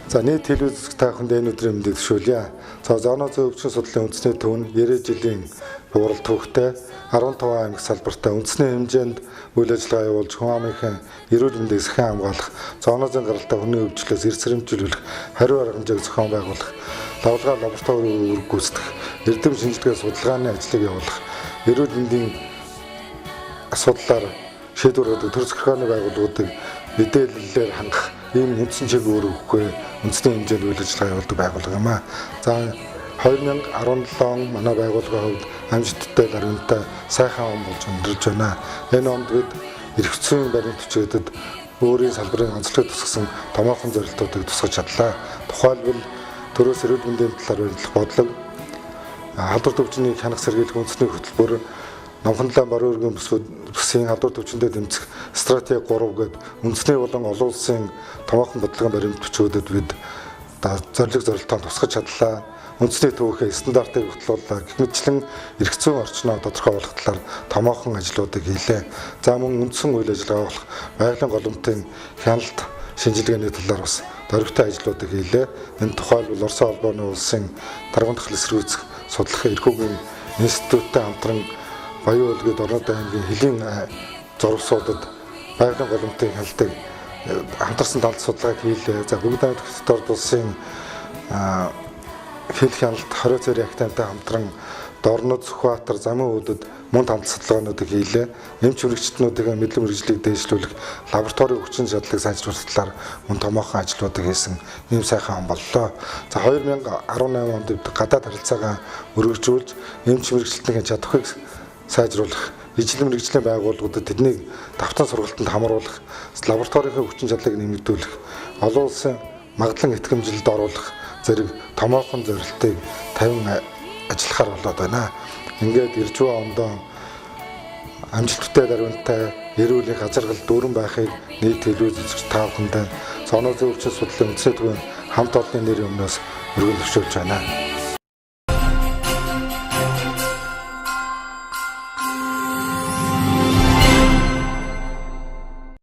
За нийт телевиз үзэгч та бүхэнд энэ өдрийн мэндийг төвшүүлье. За зоонозын өвчин судлалын үндэсний төв нь 90 жилийн хуурал түүхтэй 15 аймаг салбартай үндэсний хэмжээнд үйл ажиллагаа явуулж хүн амынхан эрүүл мэндийг сахин хамгаалах, зоонозын гаралтай хүний өвчлөөс эрс сэрэмжлүүлэх, хариу арга хэмжээг зохион байгуулах, лавлгаа лаборатори үүрэг гүйцэтгэх, эрдэм шинжилгээ судалгааны ажлыг явуулах, эрүүл мэндийн асуудлаар шийдвэр гаргадаг төр захиргааны байгууллагуудыг мэдээллээр хангах ийм үндсэн чиг үүрэггүй үндэсний хэмжээнд үйл ажиллагаа явуулдаг байгууллага юм аа. За 2017 он манай байгууллагын хувьд амжилттай ларвинтай сайхан он болж өндөрлөж байна. Энэ онд бид эрх зүйн баримт бичигдэд өөрийн салбарын онцлог тусгасан томоохон зорилтуудыг тусгаж чадлаа. Тухайлбал төрөөс эрүүл мэндийн талаар баримтлах бодлого, халдвар төвчнийг хянах сэргийлэх үндэсний хөтөлбөр, Номхондлон баруун эргийн бүсийн халдвар төвчөндөө тэмцэх стратеги 3 гээд үндэсний болон олон улсын томоохон бодлогын баримт бичгүүдэд бид зорилго зорилтоо тусгаж чадлаа. Үндэсний төвийнхээ стандартыг хөтлүүллээ. Гэх мэтчлэн эрх зүйн орчноо тодорхой болгох талаар томоохон ажлуудыг хийлээ. За мөн үндсэн үйл ажиллагаа болох байгалийн голомтын хяналт шинжилгээний талаар бас дөрвтэй ажлуудыг хийлээ. Энэ тухайлбал Оросын холбооны улсын Тарган дахь эсэргүүцэх судлах эрхүүгийн институттай хамтран Баян уулгийн Дорнод аймгийн Хөлийн зурвасуудад байгалийн голомтын хяналтыг хамтарсан талд судалгааг хийлээ. За Бүгд найрамдах Хятад улсын хил хяналт 20 цэрийн академитай хамтран Дорнод, Сүхбаатар, Замын уудэд мөн хамт судалгаануудыг хийлээ. Эмч мэргэжилтнүүдийн мэдлэг мэргэжлийг дээшлүүлэх лабораторийн хүчин чадлыг сайжруулах талаар мөн томоохон ажлуудыг хийсэн ийм сайхан он боллоо. За 2018 онд бид гадаад харилцаагаа өргөжүүлж эмч мэргэжилтнийн чадварыг сайжруулах, ижил мэргэжлийн байгууллагуудад тэднийг давтан сургалтанд хамруулах, лабораторийн хүчин чадлыг нэмэгдүүлэх, олон улсын магадлан итгэмжлэлд оруулах зэрэг томоохон зорилтыг тавин ажиллахаар болоод байна. Ингээд ирж буй ондоо амжилттай дарвинтай эрүүл газаргал дүүрэн байхыг нийт телевиз үзэгч та бүхэндээ зоонозын өвчин судлалын үндэсний төвийн хамт олонны нэрийн өмнөөс өргөн төвшүүлж байна.